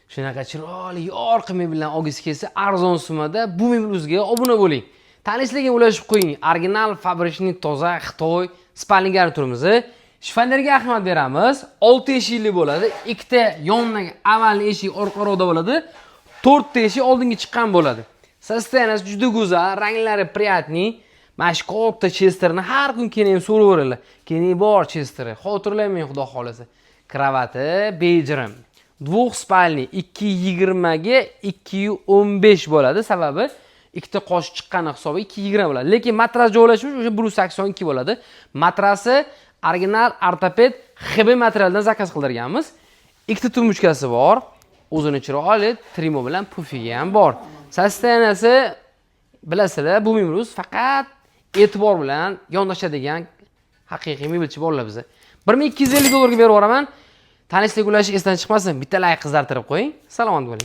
Shunaqa chiroyli, yorqin mebellarni olgingiz kelsa, arzon summada bu mebel o'ziga obuna bo'ling. Tanishlarga ulashib qo'ying. Original фабричный, toza Xitoy спальный garniturimiz. Shifonerga ahamiyat beramiz. 6 eshikli bo'ladi. Ikkita yonidagi avalni eshik orqaroqda bo'ladi. To'rtta eshik oldinga chiqqan bo'ladi. Состояние si juda go'zal, ranglari приятный. Mana shu katta chesterni har kun keyin ham so'raveradilar. Keyin bor chesteri. Xotirlayman, xudo xohlasa. Кровати bejirim. Двухспальный 2,20 ga 2,15 bo'ladi. Sababi ikkita qosh chiqqani hisobiga 2,20 bo'ladi. Lekin matras joylashmish o'sha 182 bo'ladi. Matrasi original ortoped XB materialdan заказ qildirganmiz. Ikkita tumbuchkasi bor. O'zini chiroyli trimo bilan pufigi ham bor. Состояние si bilasizlar, bu mebelimiz faqat e'tibor bilan yondashadigan haqiqiy mebelchi bolalar biza. 1250 dollarga berib yuboraman. Tanishlik ulash esdan chiqmasin. Bitta layk qizartirib qo'ying. Salomat bo'ling.